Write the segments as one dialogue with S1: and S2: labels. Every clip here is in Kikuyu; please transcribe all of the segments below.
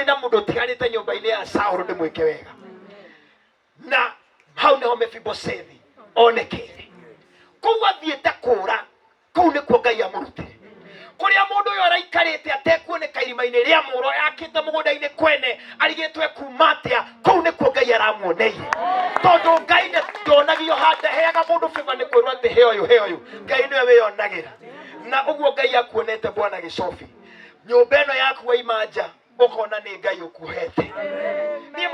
S1: Na mũndũ ũtigarĩte nyũmba-inĩ ya Saũlũ ndĩmwĩke wega. Na hau nĩho Mefibosethi onekeire. Kũu athiĩte kũũra, kũu nĩkuo Ngai amũrutire. Kũrĩa mũndũ ũyũ araikarĩte atekuoneka irima-inĩ rĩa mũro yakĩte mũgũnda-inĩ kwene arigĩtwo ekuma atĩa, kũu nĩkuo Ngai aramuoneire. Tondũ Ngai ndonagio handũ, ndaheaga mũndũ favor nĩ kwĩrwo atĩ he ũyũ, he ũyũ. Ngai nĩwe wĩyonagĩra. Na ũguo Ngai akuonete Bwana Gĩcobi. Nyũmba ĩno yaku waima nja ũkona nĩ Ngai ũkuhete. Niĩ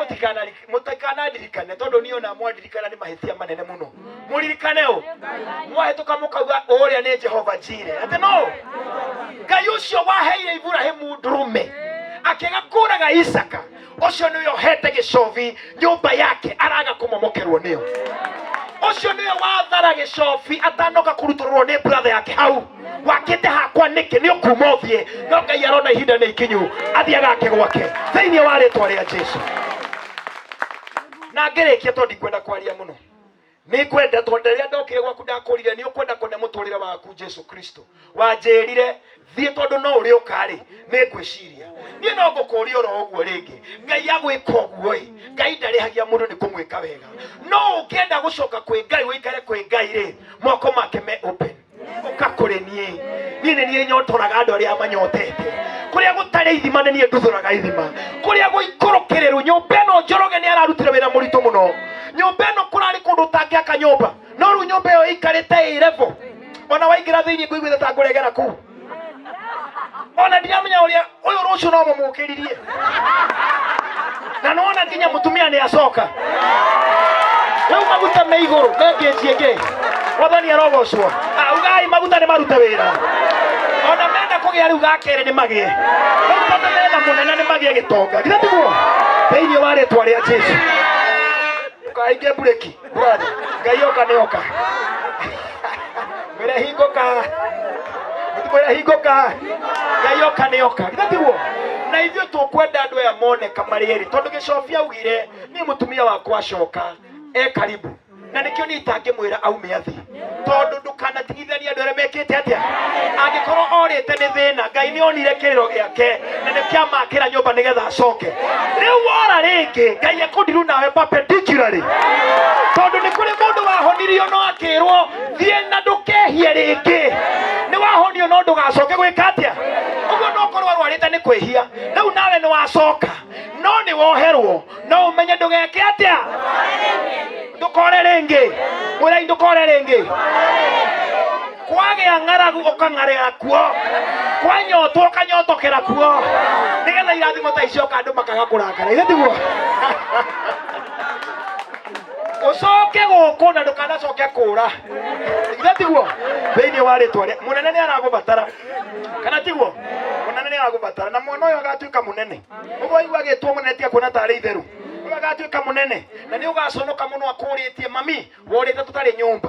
S1: mũtikanandirikane tondũ niĩ ona mwandirikana nĩ mahĩtia manene mũno. Mũririkane ũ mwahĩtũka mũkauga ũrĩa nĩ Jehova Jire. Atĩ no Ngai ũcio waheire Iburahĩmu ndũrũme akĩaga kũraga Isaka, ũcio nĩwe ũhete gĩcobi nyũmba yake araga kũmomokerwo nĩyo. Ũcio nĩwe wathara gĩcobi atanoka kũrutũrũrwo nĩ brother yake hau wakĩte hakwa nĩkĩ nĩ ũkuma ũthiĩ. No Ngai arona ihinda nĩ ikinyu athiĩ agake gwake thĩinĩ wa rĩtwa rĩa Jesu. Na ngĩrĩkia, tondũ ndikwenda kwaria mũno, nĩ ngwenda tondũ rĩrĩa ndokire gwaku ndakũrire nĩ ũkwenda kũne mũtũrĩre waku Jesu Kristo. Wanjĩrire thiĩ tondũ no ũrĩ ũka-rĩ, nĩ ngwĩciria niĩ no ngũkũria oro ũguo rĩngĩ. Ngai agwĩka ũguo ĩ, Ngai ndarĩhagia mũndũ nĩ kũmwĩka wega. No ũngĩenda gũcoka kwĩ Ngai ũikare kwĩ Ngai rĩ, moko make me open. Ũka kũrĩ niĩ, niĩ nĩ niĩ nyotoraga andũ arĩa manyotete. Kũrĩa gũtarĩ ithima nĩ niĩ nduthũraga ithima. Kũrĩa gũikũrũkĩrĩru, nyũmba ĩno Njoroge nĩ ararutire wĩra mũritũ mũno. Nyũmba ĩno kũrarĩ kũndũ ũtangĩaka nyũmba, no rĩu nyũmba ĩyo ĩikarĩte ĩ level. Ona waingĩra thĩinĩ ngũiguĩte ta ngũregera kũu. Ona ndiramenya ũrĩa ũyũ rũciũ no mũmũkĩririe. Na nĩwona nginya mũtumia nĩ acoka. Rĩu maguta me igũrũ, me ngĩnji ĩngĩ. Mwathani arogocwo. Ugai maguta nĩ marute wĩra. Ona menda kũgĩa rĩu ga kerĩ nĩ magĩe. Rĩu tondũ mena mũnene nĩ magĩe gĩtonga. Githĩ tiguo? Thĩinĩ wa rĩtwa rĩa Jesu. Ndũkahinge mburĩki, brother. Ngai oka nĩ oka. Mwĩre hingũka. Mwĩre hingũka. Ngai oka nĩ oka. Githĩ tiguo? Na ithuĩ tũkwenda andũ aya moneka marĩ erĩ tondũ Gĩcobi augire niĩ mũtumia wakwa acoka e karibu. Na nĩkĩo niĩ itangĩmwĩra aume athiĩ, tondũ ndũkanatigithanie andũ arĩa mekĩte atĩa. Angĩkorwo orĩte nĩ thĩna, Ngai nĩ onire kĩrĩro gĩake na nĩkĩamakĩra nyũmba nĩgetha acoke. Rĩu wora rĩngĩ, Ngai ekũndiru nawe perpendicularly, tondũ nĩ kũrĩ mũndũ wahonirio no akĩrwo thiĩ na ndũkehie rĩngĩ. Nĩ wahonio no ndũgacoke gwĩka atĩa. Ũguo no korwo arwarĩte nĩ kwĩhia, rĩu nawe nĩ wacoka no nĩ woherwo, no ũmenye ndũgeke atĩa, ndũkore rĩngĩ. Mwĩrai ndũkore rĩngĩ. Kwagĩa ng'aragu ũkang'arĩra kuo, kwanyotwo ũkanyotokera kuo, nĩgetha irathimo ta icio andũ makaga kũrakara. Ithe tiguo? Ũcoke gũkũ na ndũkanacoke kũra. Ithe tiguo? Thĩinĩ wa rĩtwa rĩa mũnene nĩ aragũbatara, kana tiguo? Mũnene nĩ aragũbatara, na mwana ũyũ agatuĩka mũnene. Ũguo waigua agĩtwo mũnene, tiga kuona tarĩ itherũ. Ũyũ agatuĩka mũnene na nĩ ũgaconoka mũno akũrĩtie mami worĩte tũtarĩ nyũmba,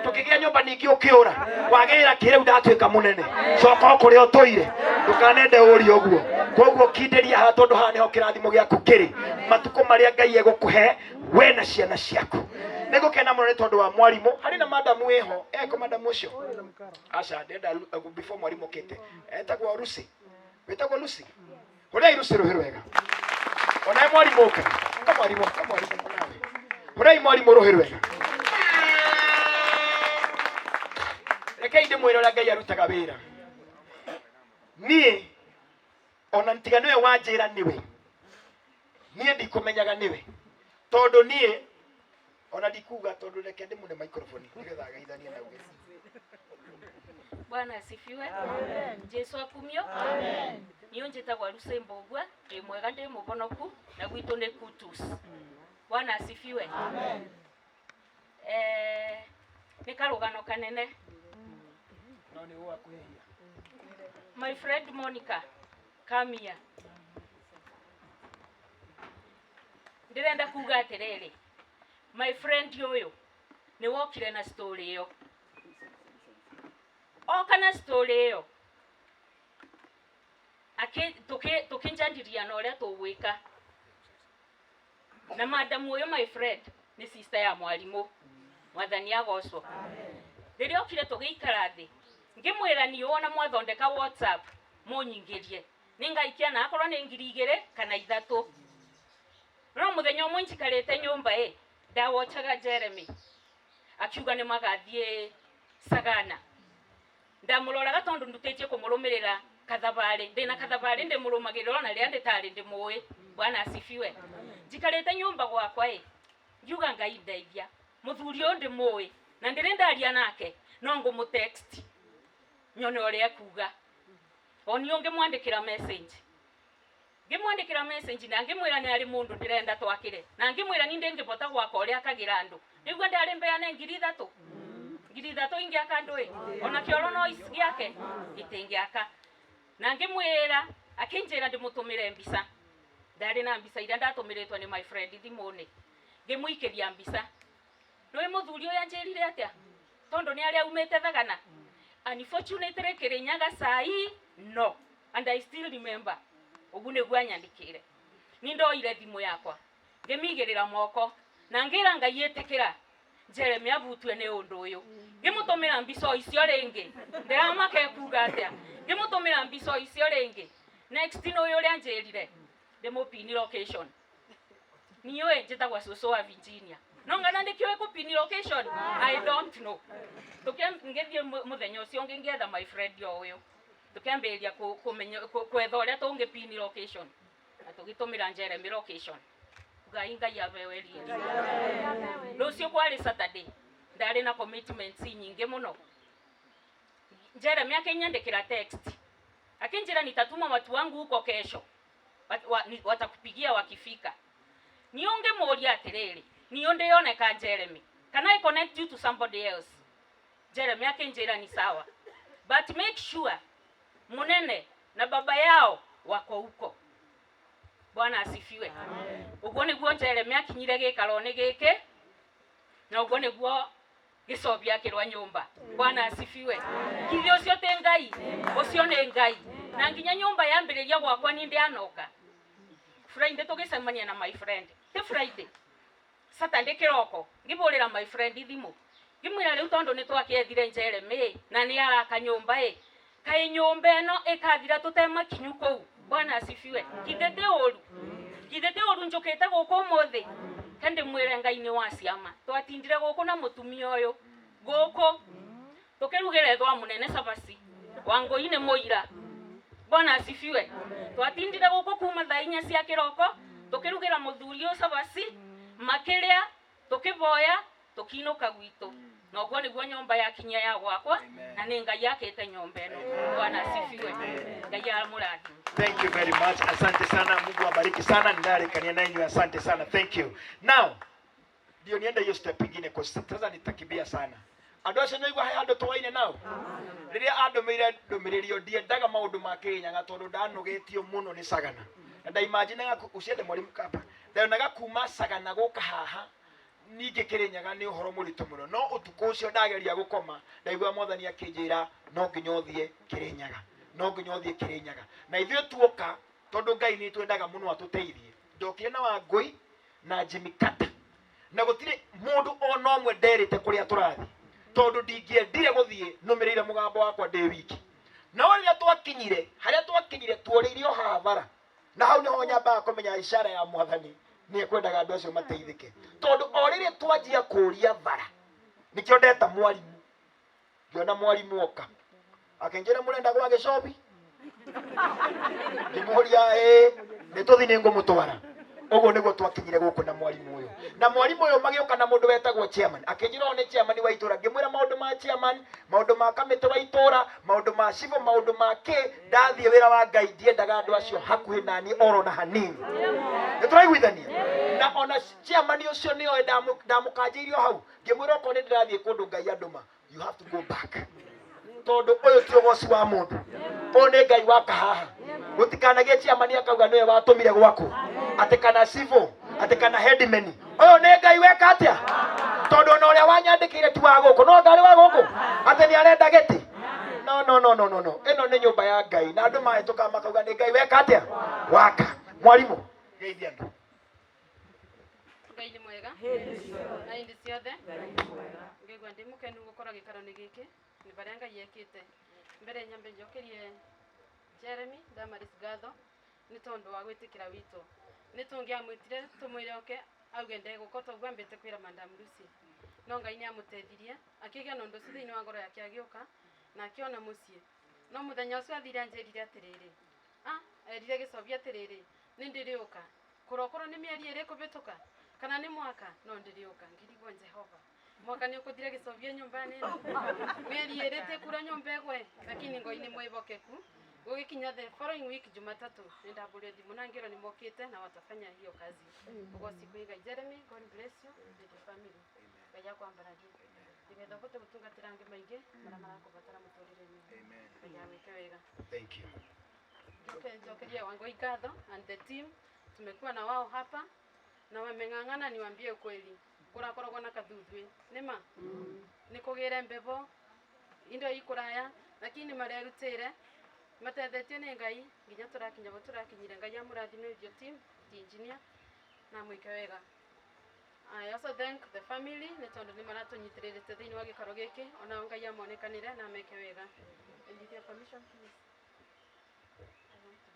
S1: tũkĩgĩa nyũmba ningĩ ũkĩũra wagĩra kĩ rĩu ndatuĩka mũnene, coka o kũrĩa ũtũire, ndũkanende ũrie ũguo. Koguo kindĩria haha tondũ haha nĩho kĩrathimo gĩaku kĩrĩ, matukũ marĩa Ngai egũkũhe we na ciana ciaku. Nĩngũkena mũno nĩ tondũ wa mwarimũ. Harĩ na madamu wĩho, eko madamu ũcio? Aca, ndĩrenda before mwarimũ okĩte. Etagwo Lucy. Wĩtagwo Lucy? Hũrai Lucy rũhĩ rwega. Onawe mwarimũ ũka. Ũka mwarimũ, ũka mwarimũ onawe. Hũrai mwarimũ rũhĩ rwega. Rekei ndĩmwĩre ũrĩa Ngai arutaga wĩra. Niĩ ona tiga nĩwe wanjĩra nĩwe, niĩ ndikũmenyaga nĩwe, tondũ niĩ ona ndikuga, tondũ reke ndĩmũne microphone nĩgetha ageithanie na uge.
S2: Bwana asifiwe. Jesu akumio. Niĩ njĩtagwo Lucy Mbũgua, ndĩ mwega, ndĩ mũhonoku na gwitũ nĩ Kutus. Bwana asifiwe. Nĩ karũgano kanene.
S1: No nĩ ũgwakuhĩhia.
S2: My friend Monica, come here. Ndĩrenda kuga atĩrĩrĩ, my friend ũyũ nĩ wokire na story ĩyo. Oka na story ĩyo, tũkĩnjandiriana ũrĩa tũgwĩka. Na madamu ũyũ my friend nĩ sister ya mwarimũ. Mwathani agocwo. Rĩrĩa okire tũgĩikara thĩ, ngĩmwĩra niĩ wona mwathondeka WhatsApp mũnyingĩrie. Nĩngaikia na akorwo nĩ 2,000 kana 3. No mũthenya ũmwe njikarĩte nyũmba ĩ, ndawochaga Jeremy akiuga nĩ magathiĩ Sagana. Ndamũroraga tondũ ndutĩtie kũmũrũmĩrĩra kathabarĩ, ndĩna kathabarĩ ndĩmũrũmagĩrĩra ona rĩrĩa ndĩtarĩ ndĩmũĩ. Bwana asifiwe. Njikarĩte nyũmba gwakwa ĩ, ngiuga Ngai ndeithia, mũthuri ũyũ ndĩmũĩ na ndĩrĩ ndaria nake, no ngũmũ text nyone ũrĩa ekuga. O niĩ ũngĩmwandĩkĩra message, ngĩmwandĩkĩra message na ngĩmwĩra nĩ arĩ mũndũ ndĩrenda twakĩre, na ngĩmwĩra ni ndĩngĩbota gwaka ũrĩa akagĩra andũ, nĩguo ndarĩ mbeane 3,000. 3,000 ingĩaka andũ ĩ, ona kĩoro no gĩake gĩtingĩaka. Na ngĩmwĩra, akĩnjĩra ndĩmũtũmĩre mbica. Ndarĩ na mbica iria ndatũmĩrĩtwo nĩ my friend thimũ-inĩ, ngĩmũikĩria mbica. Nĩũĩ mũthuri ũyũ anjĩrire atĩa? Tondũ nĩ arĩa aumĩte Thagana. Unfortunately Kĩrĩnyaga sai no, and I still remember. Ũguo nĩguo anyandĩkĩire. Ni ndoire thimũ yakwa, ngĩmĩigĩrĩra moko, na ngĩra Ngai ĩtĩkĩra Jeremy abutwe nĩ ũndũ ũyũ. Ngĩmũtũmĩra mbica icio rĩngĩ. Ndĩramaka ekuga atĩa. Ngĩmũtũmĩra mbica icio rĩngĩ. Next nĩ ũyũ ũrĩa anjĩrire, ndĩmũpini location. Niĩ njĩtagwo cũcũ wa Virginia. No ngana ndĩkĩũĩ kũpini location? I don't know. Ngĩthiĩ mũthenya ũcio ũngĩ ngĩetha my friend o ũyũ. Tũkĩambĩrĩria kũmenya kwetha ũrĩa tũngĩpini location. Na tũgĩtũmĩra Jeremy location. Ngai Ngai abewe riri. Rũciũ kwarĩ Saturday. Ndarĩ na commitments nyingĩ mũno. Jeremy akĩnyandĩkĩra text. Akinjira nitatuma watu wangu huko kesho. Watakupigia wakifika. Ni ũngĩmũria atĩrĩrĩ, ni ũndĩoneka Jeremy. Can I connect you to somebody else? Jeremy akinjira ni sawa. But make sure munene na baba yao wako huko. Bwana asifiwe. Ũguo nĩguo Jeremy akinyire gĩikaro-inĩ gĩkĩ, na ũguo nĩguo gĩcobia akĩrwa nyũmba. Bwana asifiwe. Githĩ ũcio ti Ngai? Ũcio nĩ Ngai. Na nginya nyũmba yambĩrĩria gwakwa ni ndĩanoka. Friday tũgĩcemania na my friend. Ti Friday. Saturday kĩroko ngĩbũrĩra my friend thimũ. Ngĩmwĩra rĩu tondũ nĩ twakĩethire Jeremy na nĩ araka nyũmba ĩ, kaĩ nyũmba ĩno ĩkathira tũtemakinyu kũu. Bwana asifiwe. Githĩ ti ũru? Githĩ ti ũru njũkĩte gũkũ ũmũthĩ? Ke ndĩmwĩre Ngai nĩ wa ciama. Twatindire gũkũ na mũtumia ũyũ gũkũ tũkĩrugĩra ethwa mũnene cabaci. Wangũi nĩ mũira. Bwana asifiwe. Twatindire gũkũ kuma thaa 4 cia kĩroko tũkĩrugĩra mũthuri ũyũ cabaci, makĩrĩa, tũkĩvoya, tũkinũka gwitũ. Na ũguo nĩguo nyũmba yakinyia ya gwakwa, na nĩ Ngai akĩte nyũmba ĩno. Bwana asifiwe. Ngai amũrathime.
S1: Thank you very much. Asante sana. Mungu awabariki sana. Ndarikania na inyu. Asante sana. Thank you. Now, ndio niende hiyo step ingine kwa sasa nitakimbia sana. Andũ acio nĩigua he handũ twaine nao. Rĩrĩa andũmĩire ndũmĩrĩri ĩyo ndiendaga maũndũ ma Kĩrĩnyaga tondũ ndanũgĩtio mũno nĩ Sagana. Na ndaimaginaga ũciende mwalimu Kamba. Ndonaga kuma Sagana gũka haha ningĩ Kĩrĩnyaga nĩ ũhoro mũritũ mũno. No ũtukũ ũcio ndageria gũkoma ndaigua Mwathani akĩnjĩra no nginya ũthiĩ Kĩrĩnyaga. No nginya ũthiĩ Kĩrĩnyaga. Na ithuĩ tuoka tondũ Ngai nĩ twendaga mũno atũteithie. Ndokire na Wangũi na Jimmy Carter. Na gũtirĩ mũndũ ona ũmwe nderĩte kũrĩa tũrathiĩ tondũ ndingĩendire gũthiĩ nũmĩrĩire mũgambo wakwa ndĩ wiki. No rĩrĩa twakinyire harĩa twakinyire tuorĩirio haha bara, na hau nĩho nyambaga kũmenya ishara ya Mwathani nĩ ekwendaga andũ acio mateithĩke, tondũ o rĩrĩa twanjia kũria bara nĩkĩo ndeta mwarimũ. Ngĩona mwarimũ oka akĩnjĩra mũrenda gwa gĩcobi, ngĩmũria ĩĩ nĩ tũthiĩ nĩ ngũmũtwara. Ũguo nĩguo twakinyire gũkũ na mwarimũ ũyũ. Na mwarimũ ũyũ magĩũka na mũndũ wetagwo chairman. Akĩnjĩra ũyũ nĩ chairman wa itũra. Ngĩmwĩra maũndũ ma chairman, maũndũ ma kamĩtĩ wa itũra, maũndũ ma cibũ, maũndũ ma kĩ. Ndathiĩ wĩra wa Ngai ndiendaga andũ acio hakuhĩ naniĩ oro na hanini. Nĩ tũraiguithania? Na ona chairman ũcio nĩoĩ ndamũkanjĩirio hau. Ngĩmwĩra okorwo nĩ ndĩrathiĩ kũndũ Ngai andũma, you have to go back. Tondũ ũyũ ti ũgoci wa mũndũ, ũyũ nĩ Ngai wa kahaha. Gũtikanagie chairman akauga nĩwe watũmire gwaku, atĩ kana civil, atĩ kana headman. Ũyũ nĩ Ngai weka atĩa? Tondũ ona ũrĩa wanyandĩkĩire ti wa gũkũ, no ngarĩ wa gũkũ atĩ nĩ arenda gĩtĩ. No, no, no, no, no, no. Ĩno nĩ nyũmba ya Ngai na andũ mahĩtũkaga makauga nĩ Ngai weka atĩa? Waka. Mwarimũ, geithia andũ.
S3: Ngai nĩ mwega na hĩndĩ ciothe. Ngĩigua ndĩ mũkenu gũkorwo gĩikaro-inĩ gĩkĩ nĩ barĩa Ngai ekĩte. Mbere nyambe njokerie Jeremy Damaris Gatho nĩ tondũ wa gwĩtĩkĩra wito. Nĩ tũngĩamwĩtire tũmwĩre oke auge ndegũka toguo ambĩte kwĩra Madam Lucy. No Ngai nĩ amũteithirie akĩgĩa na ũndũ ũcio thĩinĩ wa ngoro yake agĩũka na akĩona mũciĩ. No mũthenya ũcio athire anjĩrire atĩrĩrĩ, erire gĩcobi atĩrĩrĩ, nĩ ndĩrĩũka. Kũrokorwo nĩ mĩeri ĩrĩ kũhĩtũka kana nĩ mwaka no ndĩrĩũka. Ngĩrigwo Jehova, mwaka nĩ ũkũthira gĩcobie nyũmba-inĩ ĩno, mĩeri ĩrĩ tĩkura nyũmba ĩgwe, lakini Ngai nĩ mwĩhokeku. Gũgĩkinya the following week Jumatatu nĩ ndambũrire thimũ na ngĩrwo nĩ mokĩte na watafanya hiyo kazi. Ũgoci kwĩ Ngai. Jeremy, God bless you with your family. Ngai akwambararie nĩgetha ũhote gũtungatĩra angĩ maingĩ marĩa marakũbatara mũtũrĩre-inĩ. Ngai agwĩke wega.
S1: Thank you.
S3: Njoke njokerie Wangui ngatho and the team, tumekuwa na wao hapa na wameng'ang'ana. Niwaambie ukweli, kũrakoragwo na kathuthwi nĩma nĩ kũgĩre mbebo indo ikũraya, lakini marerutĩire matethetio nĩ Ngai nginya tũrakinya bo tũrakinyire. Ngai amũrathime with your team, the engineer, na mwĩke wega. I also thank the family nĩ tondũ nĩ maratũnyitĩrĩrĩte thĩinĩ wa gĩkaro gĩkĩ, onao Ngai amonekanĩre na ameke wega. And with your permission, please. I want to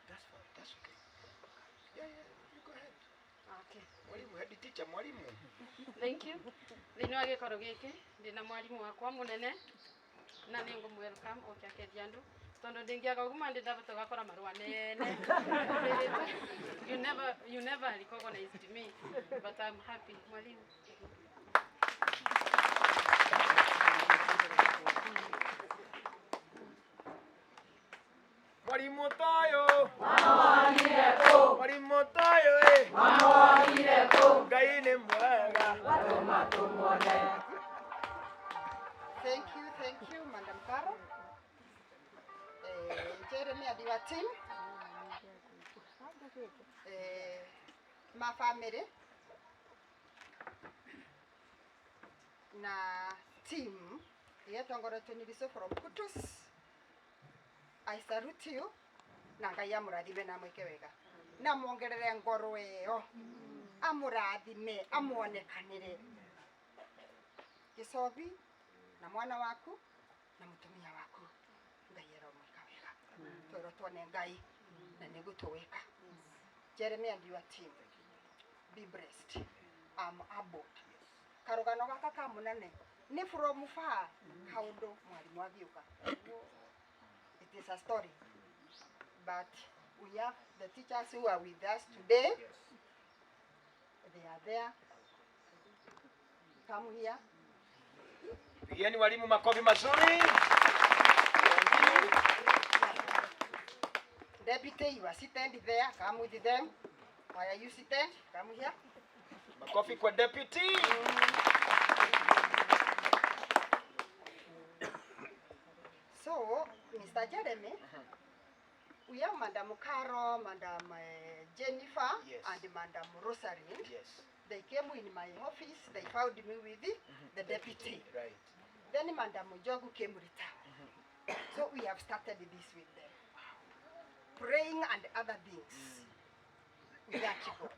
S1: That's fine. That's okay. Yeah, you go ahead.
S3: Okay.
S1: Mwalimu, head teacher, mwalimu.
S3: Thank you. Thĩinĩ wa gĩkaro gĩkĩ ndĩna mwarimũ wakwa mũnene na nĩ ngũmũ welcome oke akethi andũ tondũ ndĩngĩaga ũguo mandĩ ndabata gakora marũa nene. You never recognized me, but I'm happy. Mwalimu.
S1: Mwalimu tayo. Mwalimu tayo eh. Ngai nĩ mwega.
S4: Thank you, Madam Caro. Jeremy and your team. My family. Na team yetongoretio nĩ Giso from Kutus. I salute you na Ngai amũrathime na amwĩke wega na muongerere ngoro ĩyo, amũrathime, amuonekanĩre gĩcobi na mwana waku na mũtumia waku. Ngai aromwĩka wega, twĩrwo tuone Ngai na nĩguo tũwĩka. Jeremy and your team, be blessed. I'm humbled. Karũgano gaka ka mũnene nĩ from far kaũndũ mwarimũ agĩũka. It is a story, but we have the teachers who are with us today. They are there. Come here.
S1: Pigieni walimu makofi mazuri. Thank you.
S4: Deputy, you are seated there. Come with them. Why are you seated? Come here.
S1: Makofi kwa deputy.
S4: So, Mr. Jeremy, we have Madam Caro, Madam Jennifer, and Madam Rosalind. They came in my office. They found me with the deputy. Then Madam Jogu came later. So we have started this with them. Praying and other things. We thank God.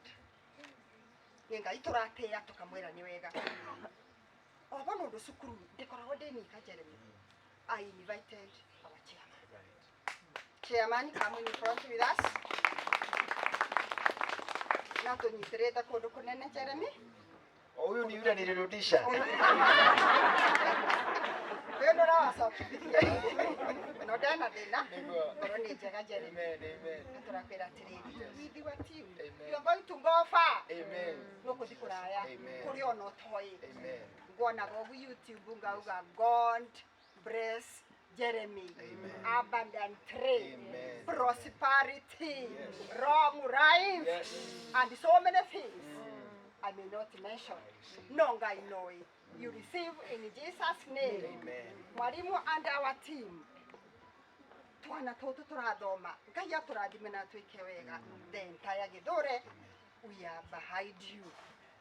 S4: Nĩ Ngai tũratĩĩa tũkamwĩra nĩ wega. Oho nĩ ũndũ cukuru ndĩkoragwo ndĩ nika, Jeremy. I invited our chairman. Chairman, come in front with us. Na tũnyitĩrĩte kũndũ kũnene, Jeremy.
S1: Huyu ni yule nilirudisha.
S4: Ũyũ nĩ ũrawacokithirie. No ndena thĩna.
S1: Nĩguo.
S4: Ngoro nĩ njega, Jeremy.
S1: Amen, amen.
S4: Na tũrakwĩra atĩrĩrĩ, with your team,
S1: Amen.
S4: you are going to go far.
S1: Amen.
S4: Nũkũthi kũraya.
S1: Amen.
S4: Kũrĩ ona ũtoĩ.
S1: Amen.
S4: Nguonaga ũguo YouTube ngauga, "God bless Jeremy."
S1: Amen.
S4: Abundantly.
S1: Amen.
S4: Prosperity.
S1: Yes.
S4: Long life. And so many things I may not mention. No Ngai know it. You receive in Jesus' name.
S1: Amen.
S4: Mwalimu and our team. Twana tũtũ tũrathoma, Ngai atũrathime na twĩke wega. The entire Gĩthũre, we are behind you.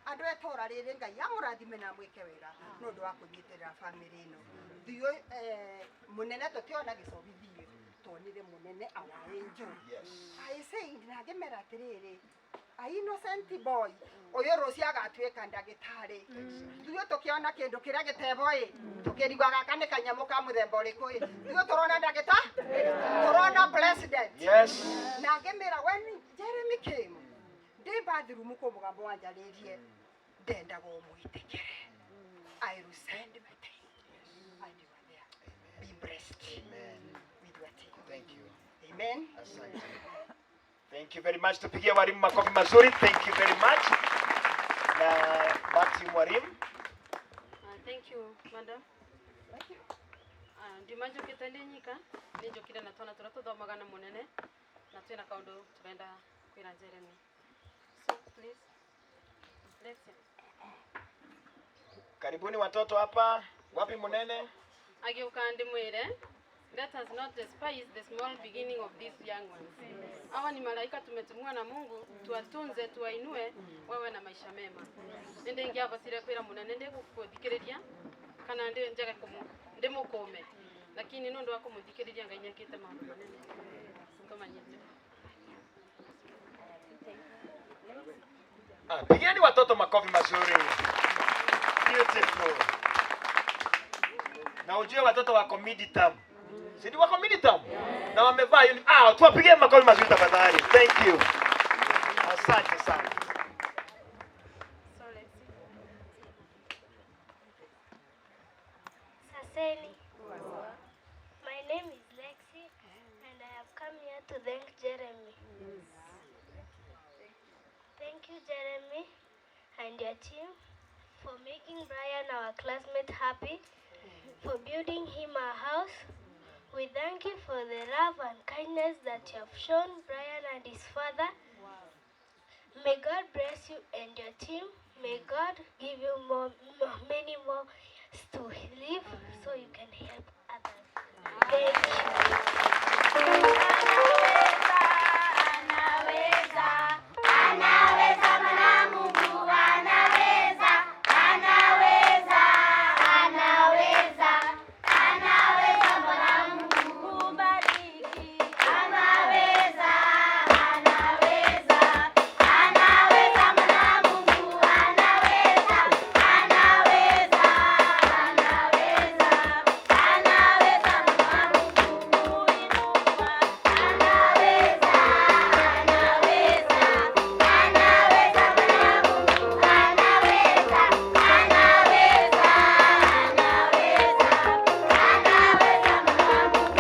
S4: Andũ a itũra rĩrĩ, Ngai amũrathime na mwĩke wega nĩ ũndũ wa kũnyitĩrĩra family ĩno. Thiũ mũnene tũtiona gĩcobi thiĩ tuonire mũnene our angel. I said na ngĩmera atĩrĩrĩ, A innocent boy ũyũ rũciũ agatuĩka ndagĩtarĩ. Ithuĩ tũkĩona kĩndũ kĩrĩa gĩtebo ĩ, tũkĩrigwa gaka nĩ kanyamũ ka mũthemba ũrĩkũ ĩ. Ithuĩ tũrona ndagĩta, tũrona president.
S1: Yes.
S4: Na ngĩmĩra when Jeremy came, ndĩ bathroom kũ mũgambo wanjarĩrie, ndendaga ũmwĩtĩkĩre. I will send my team. And you are there. Be blessed.
S1: Amen.
S4: With your team.
S1: Thank you.
S4: Amen.
S1: Asante. Thank you very much. Tupigie walimu makofi mazuri. Thank you very much. Na back to you mwalimu.
S3: Thank you, madam.
S4: Thank you.
S3: Ndima njũkĩte ndĩ nyika nĩ njũkire na twana tũrĩa tũthomaga na mũnene na twĩna kaũndũ tũrenda kwĩra Jeremy. So please, bless you.
S1: Karibuni watoto hapa. Wapi munene?
S3: Agĩũka ndĩmwĩre, let us not despise the small beginning of these young ones. Hawa ni malaika tumetumiwa na Mungu, tuwatunze, tuwainue, wawe na maisha mema. Nĩ ndĩngĩahotire kwĩra mũnene ndĩgũkũthikĩrĩria kana ndĩ njage ndĩmũkũme, lakini nĩ ũndũ wa kũmũthikĩrĩria Ngai nĩekĩte maũndũ manene tũmanyĩte.
S1: Ah, pigeni watoto makofi mazuri. Beautiful. Na ujue watoto wako mid term. Si ni wako mid term? Na wamevaa ah, tuwapigie makofi mazuri tafadhali. Thank you. Asante sana.
S3: So let's see.
S5: Saseni. My name is Lexi and I have come here to thank Jeremy. Thank you, Jeremy, and your team for making Brian, our classmate, happy, for building him a house. We thank you for the love and kindness that you have shown Brian and his father. May God bless you and your team. May God give you more, many more years to live so you can help others. Thank you.
S6: Anaweza, anaweza, maana Mungu anaweza, anaweza, anaweza, anaweza, Bwana Mungu kubariki. Anaweza, anaweza, anaweza, maana Mungu anaweza, anaweza, anaweza, anaweza, Bwana Mungu kuinua. Anaweza, anaweza, anaweza, Bwana Mungu anaweza, anaweza, anaweza, anaweza, Bwana Mungu.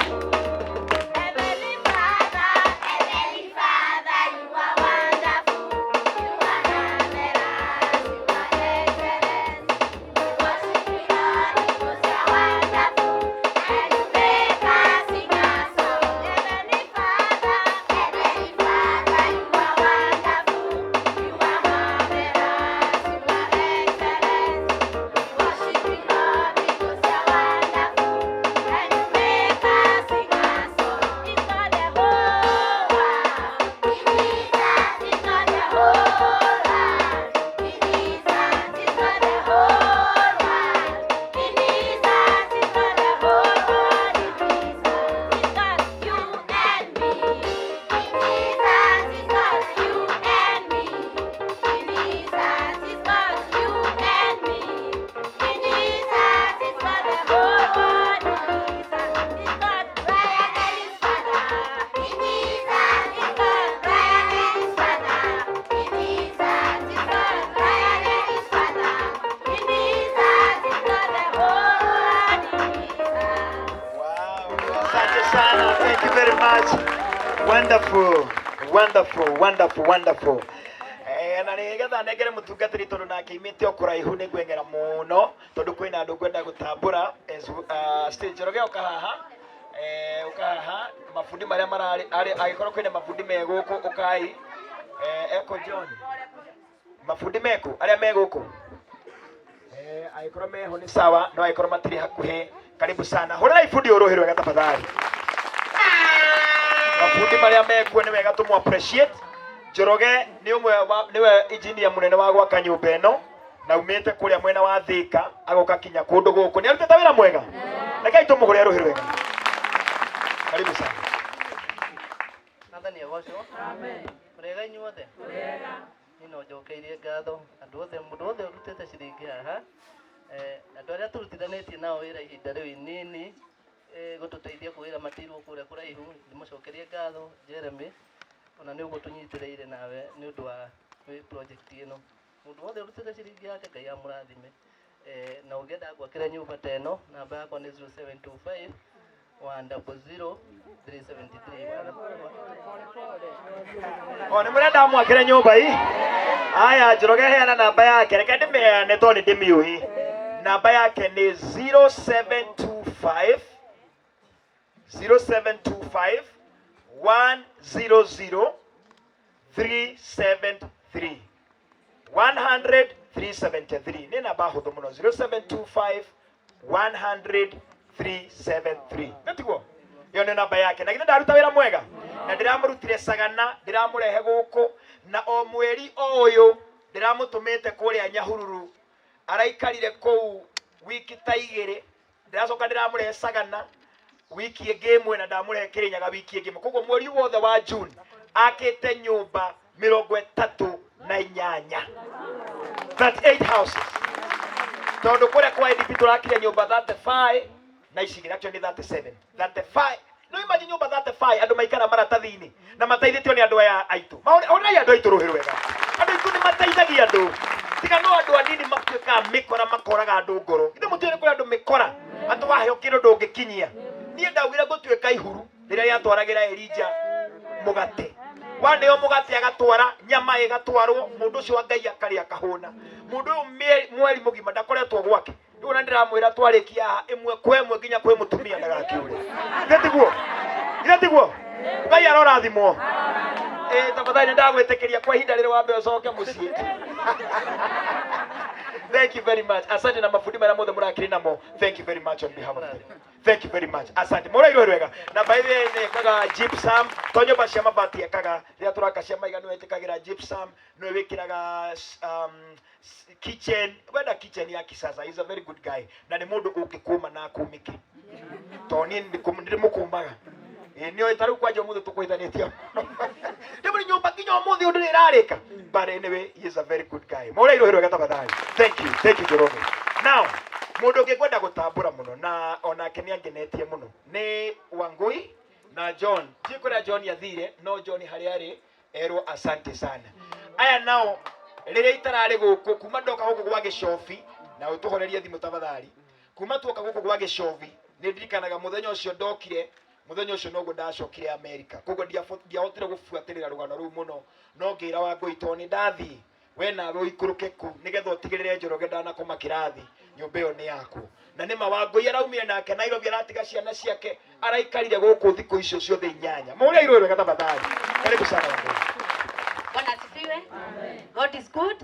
S6: Heavenly Father, Heavenly Father, you are wonderful, you are marvelous, you are excellent. We worship you, Lord, because you are wonderful, and you make us sing a song. Heavenly Father, Heavenly Father, you are wonderful, you are marvelous, you are excellent. We worship you, Lord, because you are wonderful, and you make us sing a song. It's not the whole world. In Jesus, it's not the whole world. In Jesus, it's not the whole world. In Jesus, it's not the whole world. In Jesus, it's got you and me. In Jesus, it's got you and me. In Jesus, it's got you and me. In Jesus, it's got the whole world. In Jesus, it's got Brian and his father. In Jesus, it's got Brian and his father. In Jesus, it's got Brian and his father. In Jesus, it's got the whole world. In Jesus.
S1: Wow. Asante sana. Thank you very much. Wonderful. Wonderful, wonderful, wonderful. Eh, na nĩgetha nengere mũtungatĩri tondũ nake imĩte o kũraihu nĩ ngweng'era mũno tondũ kwĩna andũ ngwenda gũtambũra as still Njoroge ũka haha, eh, ũka haha mabundi marĩa mararĩ angĩkorwo kwĩna mabundi me gũkũ ũkai, eh, Eko John mabundi meku arĩa me gũkũ, eh, angĩkorwo meho nĩ sawa no angĩkorwo matirĩ hakuhĩ karibu sana. Hũrĩrai bundi ũyũ rũhĩ rwega tafadhali. Mabundi marĩa mekuo nĩ wega tũmũ appreciate. Njoroge nĩ ũmwe wa nĩwe engineer mũnene wa gwaka nyũmba ĩno na umĩte kũrĩa mwena wa Thika agoka kinya kũndũ gũkũ nĩ arutĩte wĩra mwega. Rekei tũmũhũre rũhĩ rwega. Karibu sana.
S7: Nathani agocwo.
S3: Amen.
S7: Mũrĩega inyuothe? Niĩ no njokeirie ngatho andũ othe, mũndũ wothe ũrutĩte ciringi haha, andũ arĩa tũrutithanĩtie nao wĩra ihinda rĩu inini, gũtũteithia kũgĩra matirwo kũrĩa kũraihu, ndĩmũcokerie ngatho Jeremy, ona nĩ ũguo tũnyitĩrĩire nawe nĩ ũndũ wa project ĩno. Mũndũ wothe ũrutĩte ciringi yake Ngai amũrathime. Na ũngĩenda ngwakĩre nyũmba ta ĩno, namba yakwa nĩ 0725 100 373.
S1: O nĩ mũrenda mwakĩre nyũmba i aya Njoroge heana namba yake, reke ndĩmĩheane tondũ nĩ ndĩmĩũĩ. Namba yake nĩ 0725 0725 100 373 100 373. Nĩ namba hũthũ mũno, 0725 100 373. Nĩ tiguo? Ĩyo nĩ namba yake. Na githĩ ndaruta wĩra mwega? Na ndĩramũrutire Sagana, ndĩramũrehe gũkũ, na o mweri o ũyũ ndĩramũtũmĩte kũrĩa Nyahururu, araikarire kũu wiki ta igĩrĩ, ndĩracoka ndĩramũrehe Sagana wiki ĩngĩ ĩmwe, na ndamũrehe Kĩrĩnyaga wiki ĩngĩ ĩmwe. Koguo mweri wothe wa June akĩte nyũmba 38, 38 houses, tondũ kũrĩa kwa IDP tũrakire nyũmba 35 na ici igĩrĩ, actually nĩ 37, 35. No imagine nyũmba 35, andũ maikara maratathi-inĩ na mateithĩtio nĩ andũ aya aitũ. Hũrĩrai andũ aitũ rũhĩ rwega. Andũ aitũ nĩ mateithagia andũ, tiga no andũ anini matuĩkaga mĩkora, makoraga andũ ngoro. Ithe mũtiũĩ nĩ kũrĩ andũ mĩkora, atĩ waheo kĩndũ ndũngĩkinyia. Niĩ ndaugire ngũtuĩka ihuru rĩrĩa rĩatwaragĩra Elija mũgate, waneo mũgate agatwara nyama ĩgatwarwo, mũndũ ũcio wa Ngai akarĩa akahũna. Mũndũ ũyũ mweri mũgima ndakoretwo gwake. Rĩu ona ndĩramwĩra twarĩkia haha ĩmwe kwa ĩmwe nginya kwĩ mũtumia ndagakĩũre. Ithe tiguo? Ithe tiguo? Ngai arorathimwo. Tafadhali nĩndagwĩtĩkĩria kwa ihinda rĩrĩ wambe ũcoke mũciĩ. Thank you very much. Asante na mabundi marĩa mothe mũrakĩrĩ namo. Thank you very much on behalf of them. Thank you very much. Asante. Mũrairwo wega. Na by the way nĩ ekaga gypsum, to nyũmba cia mabati ekaga, rĩrĩa tũraka cia maiga nĩwe ĩtĩkagĩra gypsum, nĩwe wĩkĩraga kitchen, wenda kitchen ya kisasa. He's a very good guy. Na nĩ mũndũ ũngĩkũma na akũmĩke. Tondũ niĩ nĩndĩmũkũmaga. Ĩĩ nĩoĩ ta rĩu kwanja ũmũthĩ tũkũhĩtanĩtie mũno. Ndĩmũrĩ nyũmba nginya ũmũthĩ ũndũ ĩrarĩka. But anyway, he is a very good guy. Mũrairwo wega tafadhali. Thank you. Thank you Njoroge. Now, mũndũ ũngĩ ngwenda gũtambũra mũno na onake nĩ angenetie mũno nĩ Wangui na John. Ndiũĩ kũrĩa John athire, no John harĩa arĩ erwo asante sana. Aya nao rĩrĩa itararĩ gũkũ kuma ndoka gũkũ gwa Gĩcobi, na ũtũhorerie thimũ tafadhali. Kuma tuoka gũkũ gwa Gĩcobi nĩ ndirikanaga mũthenya ũcio ndokire, mũthenya ũcio noguo ndacokire America. Koguo ndiahotire gũbuatĩrĩra rũgano rũu mũno, no ngĩra Wangui tondũ nĩ ndathiĩ we nawe ũikũrũke kũu nĩgetha ũtigĩrĩre Njoroge ndanakoma kĩrathi, nyũmba ĩyo nĩ yaku. Na nĩma Wangui araumire nake Nairobi, aratiga ciana ciake, araikarire gũkũ thikũ icio ciothe inyanya. Mũrĩirwo wega tafadhali. Karibu sana Wangui.
S8: Bwana asifiwe. God is good.